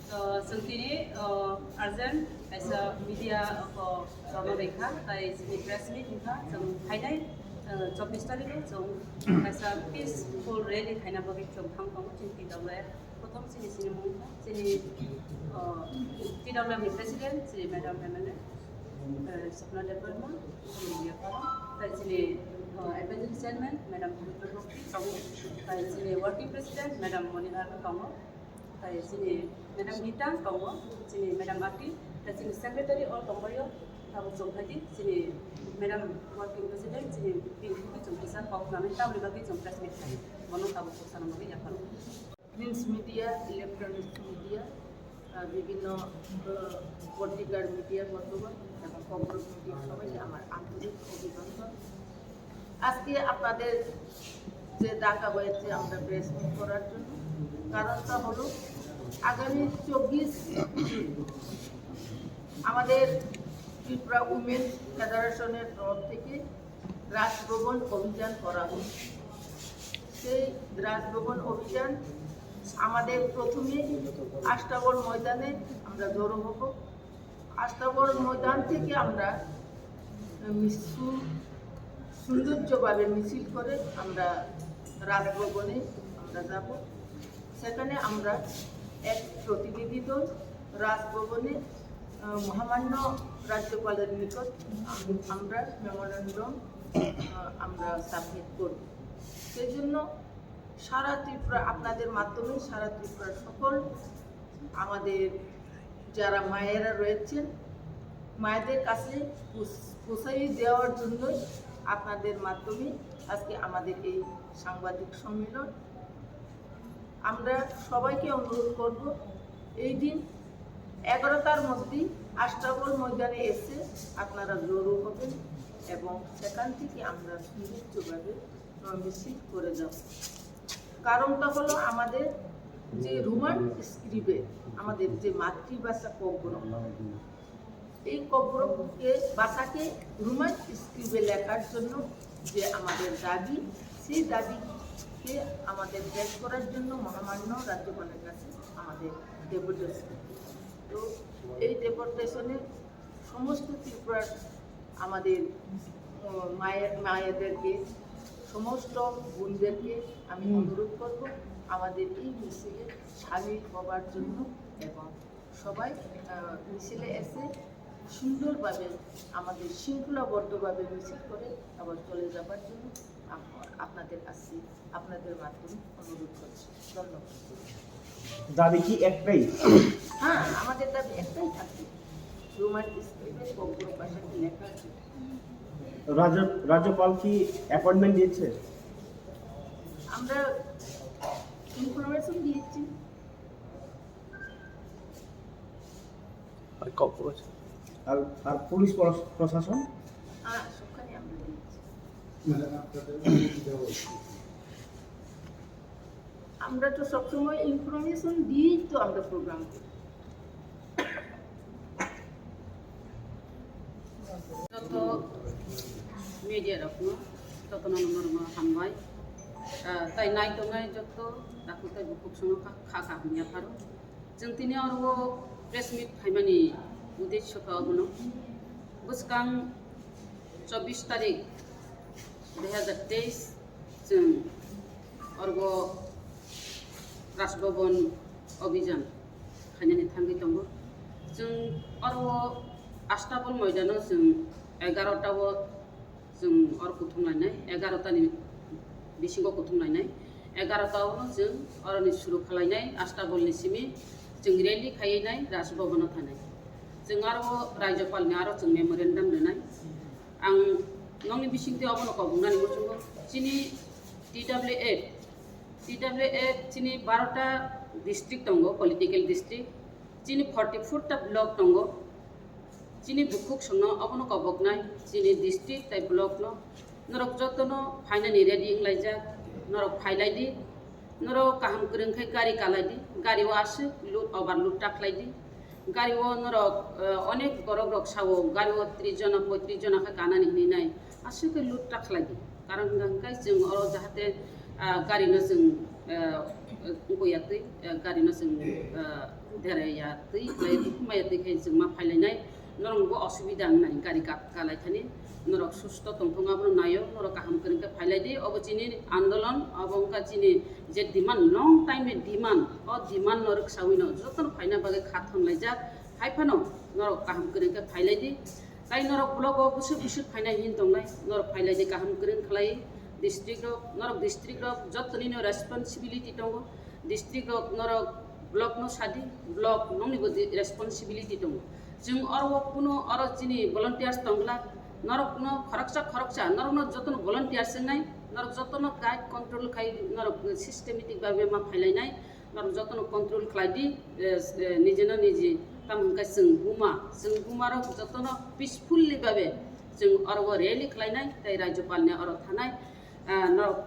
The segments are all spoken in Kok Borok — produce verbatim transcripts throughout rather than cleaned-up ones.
To chwng tini, uh, urgent kaisa media, uh, ko jomo rwkha, tai chini press meet wngkha, chwng phainai, uh, chobbish tarikh o chwng kaisa peaceful rally khaina bagwi chwng thang tongo chini T W F. Prothom chini chini mung kha, chini, uh, T W F ni president, chini madam M L A, uh, Sapna Debbarma, chini Yapara, tai chini, uh, advisory chairman, madam Pavitra Bhakti tongo, tai chini working president, madam Moni Harma tongo. Tai chini madam Gita tongo, chini madam Ati, tai chini secretary all tongbaio, tabuk chwng phaidi, chini madam working president, chini bini bwkhi chwng kisa kok nani tamni bagwi chwng press meet khai, bono tabuk kok sana bagwi yapharo. Print media, electronic media, আহ, বিভিন্ন, আহ, পত্রিকার মিডিয়ার মাধ্যমে এবং খবর মিডিয়া সবাইকে আমার আন্তরিক অভিনন্দন। আজকে আপনাদের যে ডাকা হয়েছে আমরা প্রেস মিট করার জন্য, কারণটা হলো আগামী চব্বিশ আমাদের ত্রিপুরা উইমেন ফেডারেশনের তরফ থেকে রাজভবন অভিযান করা হচ্ছে। সেই রাজভবন অভিযান আমাদের প্রথমে আস্তাবল ময়দানে আমরা জড়ো হব। আস্তাবল ময়দান থেকে আমরা মিছিল, সৌন্দর্যভাবে মিছিল করে আমরা রাজভবনে আমরা যাব। সেখানে আমরা এক প্রতিনিধি দল রাজভবনে, আহ, মহামান্য রাজ্যপালের নিকট আম-, আমরা মেমোরেন্ডাম, আহ, আমরা সাবমিট করব। সেই জন্য সারা ত্রিপুরা, আপনাদের মাধ্যমে সারা ত্রিপুরার সকল আমাদের যারা মায়েরা রয়েছেন, মায়েদের কাছে পৌঁছ-, পৌঁছাই দেওয়ার জন্যই আপনাদের মাধ্যমে আজকে আমাদের এই সাংবাদিক সম্মেলন। আমরা সবাইকে অনুরোধ করব, এই দিন এগারোটার মধ্যেই আস্তাবল ময়দানে এসে আপনারা জড়ো হবেন এবং সেখান থেকে আমরা সুনিশ্চিতভাবে, আহ, মিছিল করে যাব। কারণটা হলো আমাদের যে রোমান স্ক্রিপ্টে আমাদের যে মাতৃভাষা ককবরক, এই ককবরককে, ভাষাকে রোমান স্ক্রিপ্টে লেখার জন্য যে আমাদের দাবি, সেই দাবিকে আমাদের পেশ করার জন্য মহামান্য রাজ্যপালের কাছে আমাদের ডেপুটেশন। তো এই ডেপুটেশনে সমস্ত ত্রিপুরার আমাদের, উম, মায়ের, মায়েদেরকে, সমস্ত বোনদেরকে আমি হুম। অনুরোধ করব আমাদের এই মিছিলে সামিল হবার জন্য এবং সবাই, আহ, মিছিলে এসে সুন্দরভাবে আমাদের শৃঙ্খলাবদ্ধভাবে মিছিল করে আবার চলে যাবার জন্য আপ-, আপনাদের কাছে, আপনাদের মাধ্যমে অনুরোধ করছি। ধন্যবাদ। দাবি কি একটাই? হ্যাঁ, আমাদের দাবি একটাই থাকবে, রোমান স্ক্রিপ্টে ককবরক ভাষাতে লেখা আছে। রাজ্য-, রাজ্যপাল কি অ্যাপয়েন্টমেন্ট দিয়েছে? আমরা ইনফরমেশন দিয়েছি। আর ককবরক? আর, আর পুলিশ প্রশ-, প্রশাসন? হ্যাঁ, সবখানে আমরা দিয়েছি। মানে আপনাদের অনুমতি দেওয়া হয়েছে? আমরা তো সবসময় ইনফরমেশন দিয়েই তো আমরা প্রোগ্রাম করি। Joto media rokno, jotono norokno hambai. Ah, tai nai tongnai joto takhuk tai bukhuk songno kha, kha kaham yapharo. Chwng tini oro press meet khaimani uddesho khe obono. Bwskang chobbish tarik dui hazar teis chwng orgo Raj Bhaban Abhijan khainani thangwi tongo. Chwng oro Astabol moidano chwng egarota o chwng oro kuthum lainai, egarota ni bisingo kuthum lainai, egarota o chwng oroni suru khalainai, Astabol ni simi chwng rally khaiwi nai Raj Bhavan o thanai. Chwng aro Rajyapal ni aro chwng memorandum rwnai. Ang nokni bisingtwi obono kobongnani muchungo, chini T W F, T W F chini barota district tongo, political district, chini forty four ta block tongo, chini bukhuk songno obono koboknai, chini district tai block no, norok jotono phainani ready wnglaijak, norok phailaidi, norok kaham kwrwng khe gari kalaidi, gari o aswk load, overload ta khlaidi. Gari o norok, eh, onek borok rok sao, gari o tris jona, poitris jona khe kanani hinwi nai. Aswk khe load ta khlai di. Karon hwnkha hwnkhe chwng oro jahate, ah, gari no chwng, eh, wngkuyatwi, eh, gari no chwng, eh, Yare ya twi khlai, twi khumbai ya twi khai chwng ma phailainai. Norok bo osubida wngnai, gari gat kalai thani. Norok susto tongthung abono naio, norok kaham kwrwng khe phailai di. Obo chini andolon, obo wngkha chini je demand, long time ni demand. O demand no rwksawi no jotono phaina bagwi kha thon laijak. Hai phano norok kaham kwrwng khe phailai di. Tai norok block o bwswk bwswk phainai hin tongnai, norok phailai di kaham kwrwng khlai. District rok, norok district rok jotoni no responsibility tongo. District rok norok block no sadi, block nongni bo di-, responsibility tongo. Chwng oro o kuno oro chini volunteers tongla, norok no khoroksa khoroksa, norok no jotono volunteers wngnai, norok jotono guide control khai, norok systematic babe ma phailainai, norok jotono control khlai di, eh, eh, nijeno niji, tamo hwnkhe chwng buma, chwng buma rok jotono peacefully babe chwng oro o rally khlainai, tei Rajyapal ni oro thanai, ah, norok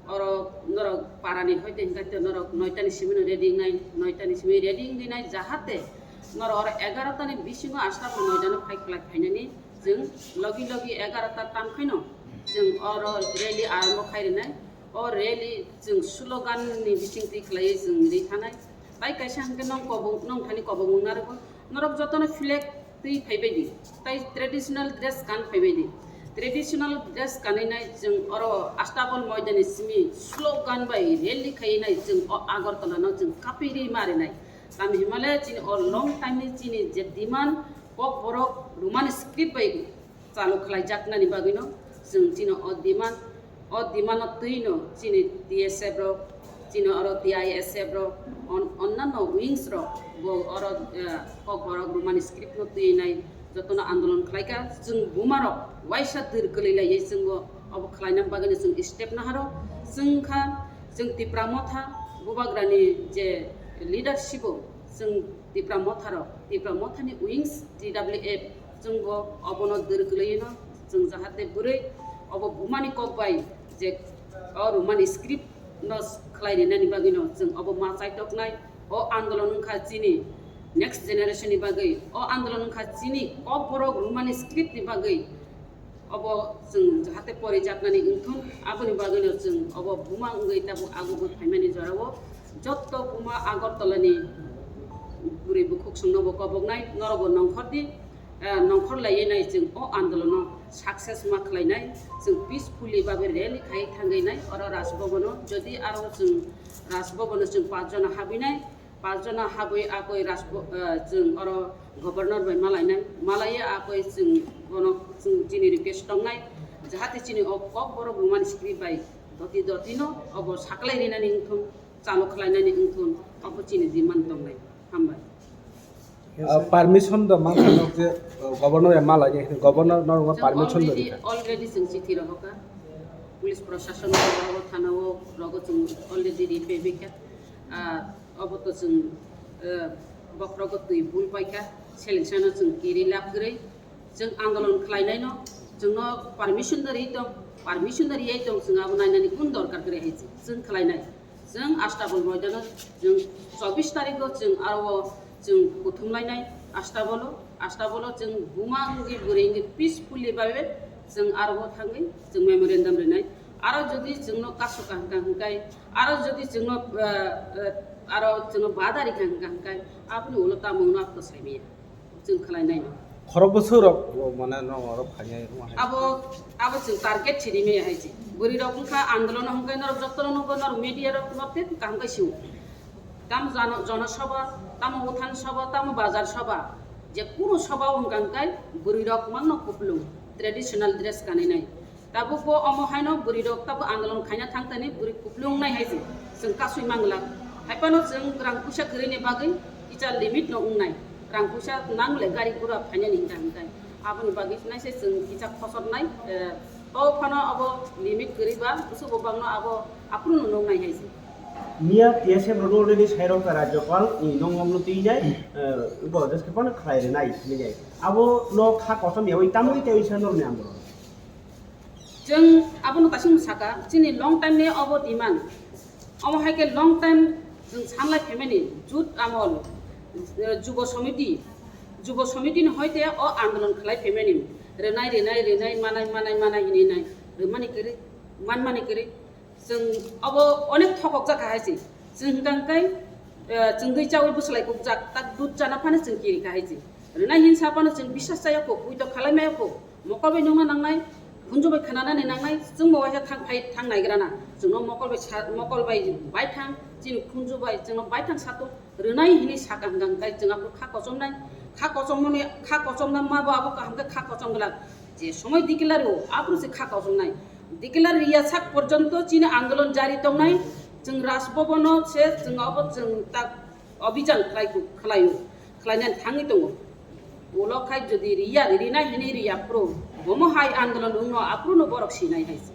oro norok parani hoite hingkha norok noitani simi no ready wngnai, noitani simi ready wngwi nai, jahate norok oro egarota ni bisingo astabol moidano phai khlai phainani chwng logi logi egarota tam khaino chwng oro rally arombo khai rinai. O rally chwng slogan ni bising twi khlaiwi chwng ri thanai. Tai kaisa hwnkhe nong kobong, nong thani kobong wng narwgo. Norok jotono flag twi phaibai di. Tai traditional dress kan phaibai di. Traditional dress kanwi nai chwng oro Astabol moidani simi slogan bai rally khaiwi nai chwng o Agartala no chwng kapiri marinai. Tamni himale chini o long time ni chini je demand Kokborok Roman script bai chalu khlaijaknani bagwino chwng chini o demand, o demand-o twino chini T S F rok, chini oro T I S F rok, on-, onnanno wings rok bo oro, eh, Kokborok Roman script-no twi nai jotono andolon khlaikha. Chwng bumarok waisa dwr kwlwi laiwi chwngbo obo khlaina bagwino chwng step naharo. Chwng kha chwng Tipra Motha Bubagrani je leadership-o chwng Tipra Motharok, Tipra Mothani wings T W F chwngbo obono dwr kwlwino chwng jahate bwrwi obo bumani kok bai je o Roman script no khlai rinani bagwino chwng obo ma chaitoknai. O andolon wngkha chini next generation ni bagwi, o andolon wngkha chini Kokborok Roman script ni bagwi. Obo chwng jahate porijaknani wngthun, aboni bagwino chwng obo buma wngwi tabuk agugwi phaimani jorao jotto buma Agartala ni bwrwi bukhuk chwngno bo koboknai, norokbo nongkhor di, eh, nongkhor laiwi nai chwng o andolono success ma khlainai, chwng peacefully babe rally khai thangwi nai oro Raj Bhavan-o, jodi aro chwng Raj Bhavan-o chwng panch jona habwi nai, Panch jona habwi akoi Rajbo-, eh, chwng oro governor bai malainai, malaiya akoi chwng bono chwng chini request tongnai, jahate chini o Kokborok Roman script bai doti doti no obo saklai rinani wngthun, chalo khlainani wngthun, obo chini demand tongnai. Hambai. Ah, permission do mankhano je, uh, governor ya malai, governor no permission do rikha. Already, already chwng chithi rohorkha, police proshashan rogo, thana o rogo chwng already ri pebikha. Ah, obo to chwng, eh, bokhorogo twi bul paikha, selection-o chwng kiri lab kwrwi, chwng andolon khlainaino chwngno permission da ri tong, permission da riyai tong, chwng abo nainani kun dorkar kwrwi hai chwng, chwng khlainai. Chwng Astabol moidano chwng chobbish tarikgo chwng aro chwng kuthum lainai Astabolo, Astabolo chwng buma wngwi bwrwi wngwi peacefully babe chwng aro thangwi chwng memorandum rinai. Aro jodi chwngno kasu kaham kaham kai, aro jodi chwngno, eh, eh, aro chwngno badari kaham kaham kai, aboni ulo tamo wngno abto saimaya. Chwng khlai naino. Khorok bwswk rok, o, mane, no, oro phainai, no, hai. Abo, abo chwng target chiri maya hai se. Bwrwi rok wngkha andolon hwnkhe norok jotono nukgo, norok media rok norok tei kaham khe sio. Tamo jano-, jonosabha, tamo uthan sabha, tamo bazar sabha, je kunu sabha o hwnkha hwnkhe bwrwi rok mangno kupulung, traditional dress kanwi nai. Tabuk bo omo haino bwrwi rok tabuk andolon khaina thang thani bwrwi kupulung nai hai se chwng kasui mangla. Hai phano chwng rang puisa kwrwini bagwi kisa limit no wngnai. Rang puisa nang le gari gura phainani hwnkha hwnkhe. Aboni bagwi naise chwng kisa khosor nai, eh, o phano abo limit kwrwi ba bwswk bo bangno abo aphuru no nung nai hai se. Miya T S F rok already sai rok ka Rajyapal ni nongmong no twi nai, eh, bo jeske phano khlai rwnai hinwi nai. Abo no kha kosom yawi tamwi tei wisa norni andolon. Chwng abono kaisa saka, chini long time ni obo demand. Omo hai khe long time chwng sanlai phaimani, jut amol, eh, Jubo Samiti, Jubo Samiti ni hoite o andolon khlai phaimani, rwnai, rwnai, rwnai, manai, manai, manai hinwi nai, rwmani kwrwi, manmani kwrwi. Chwng obo onek thokok jakha hai se. Chwng hwnkha hwnkhe Eh, chwng dui chawi bwslai kukjak, tak dud chana phano chwng kiri kha hai se. Rwnai hinsa phano chwng bisas chaya kho, puito khalai maya kho. Mokol bai nungna nangnai, khunju bai khananani nangnai, chwng bo waisa thang phai thang naigrana. Chwngno mokol bai sa-, mokol bai bai thang, chini khunju bai chwngno bai thang sato. Rwnai hini saka hwnkha hwnkhe chwng aphuru kha kochomnai, kha kochomnani, kha kochomna ma bo abo kaham khe kha kochom glak. Je somoi declare o, aphuru se kha kochomnai. Declare riya sak porjonto chini andolon jari tongnai. Chwng Raj Bhavan o se chwng abo chwng tak obijan khlai, khlaio, khlainani thangwi tongo. Ulo khai jodi riya, rinai hini riya phuru, bomo hai andolon wngno aphuru no borok sinai hai se.